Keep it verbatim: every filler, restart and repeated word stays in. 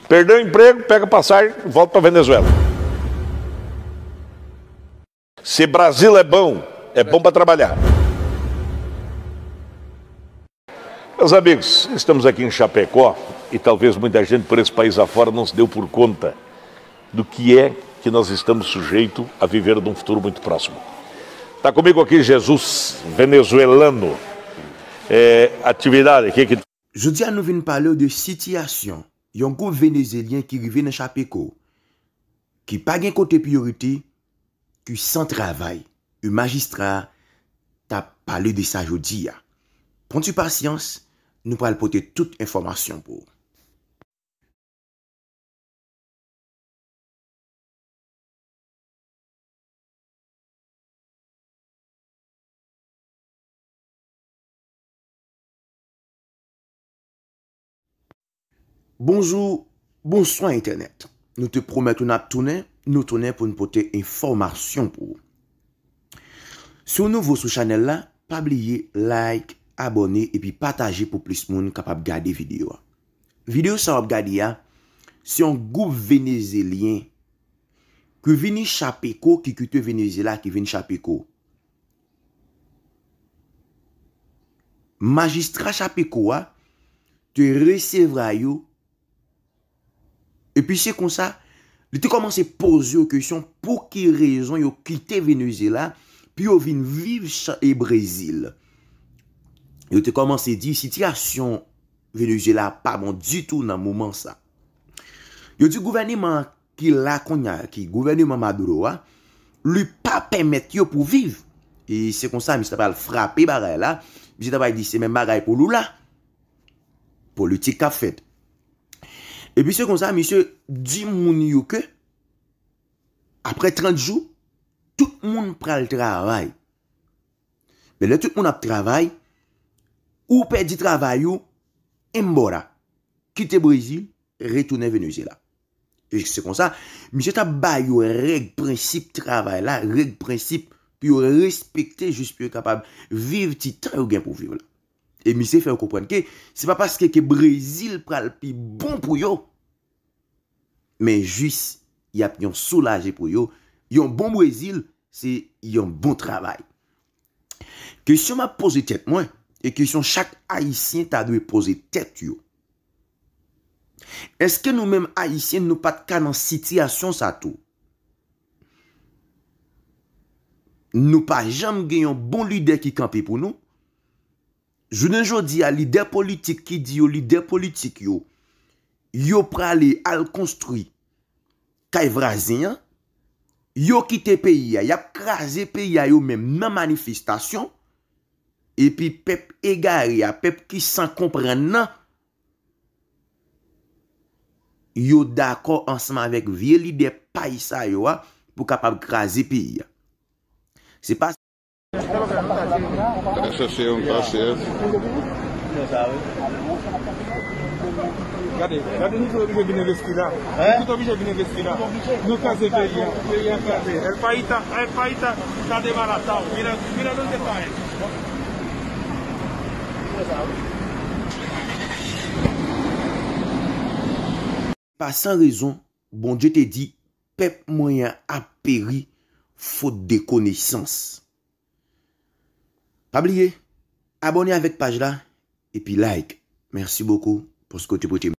Perdeu o emprego, pega passagem, volta para Venezuela. Se Brasil é bom, é bom para trabalhar. Meus amigos, estamos aqui em Chapecó e talvez muita gente por esse país afora não se deu por conta do que é que nós estamos sujeitos a viver num futuro muito próximo. Tá comigo aqui Jesus, venezuelano. É, atividade, que que Jodi a nou vin pale w de sitiyasyon yon gwoup Venezyelyen ki rive nan Chapeko, ki pa gen kote pou yo rete, ki san travay. E majistra a t ap pale de sa jodi a. Pran ti pasyans, nou pral pote tout enfòmasyon pou ou. Bonjou, bonswa entènèt. Nou te pwomèt ou n ap tounen, nou tounen pou n pote enfòmasyon pou ou. Si w nouvo sou chanèl la, pa bliye like, abòne epi pataje pou plis moun kapab gade videyo a. Videyo sa w ap gade a, se yon gwoup Venezyelyen ki vini Chapeko, ki kite Venezyela, ki vin Chapeko. Majistra Chapeko a te resevwa yo. Epi se konsa, li te kòmanse poze yo kesyon pou ki rezon yo kite Venezyela pou yo vin viv Cha-, e Brezil. Yo te kòmanse di sitiyasyon Venezyela pa bon ditou nan moman sa. Yo di gouvèneman an ki la kounye a, ki gouvèneman Maduro a, li pa pèmèt yo pou viv. E se konsa, misye ta pral frape bagay la. Misye ta pral di se menm bagay pou Lula. Politik k ap fèt. Epi se konsa, misye di moun yo ke, apre trant jou, tout moun pral travay. Men lè tout moun ap travay, ou pèdi travay ou, embora, kite Brezil, retounen Venezyela. E se konsa, misye t ap ba yo règ, prensip travay la, règ, prensip pou yo respekte jis pou yo kapab viv ti tan yo gen pou viv la. E misye fè yo konprann ke se pa paske ke Brezil pral pi bon pou yo, men jis y ap yon soulaje pou yo. Yon bon Brezil, se yon bon travay. Kesyon m ap poze tèt mwen, e kesyon chak Ayisyen ta dwe poze tèt yo, èske nou menm Ayisyen, nou pa t ka nan sitiyasyon sa tou? Nou pa janm gen yon bon lidè ki kanpe pou nou. Jounen jodi a, lidè politik ki di yo lidè politik yo, yo prale al konstwi kay vwazen an, yo kite peyi a, y ap kraze peyi a yo menm nan manifestasyon, epi pèp egare a, pèp ki san konprann nan, yo dakò ansanm avèk vye lidè pay sa yo a pou kapab kraze peyi a. Se pa Sa se yon pasè. Gade, gade nou te oblije vin envesti la. Nou te oblije vin envesti la. Nou kraze peyi a. Peyi a kraze. El Paita, El Paita, está desbaratado. Mira, mira dónde está él. Pa san rezon, Bondye te di, pèp mwen an ap peri fot de konesans. Pa bliye, abòne avèk paj la, epi like. Mèsi bokou paske w te prete m.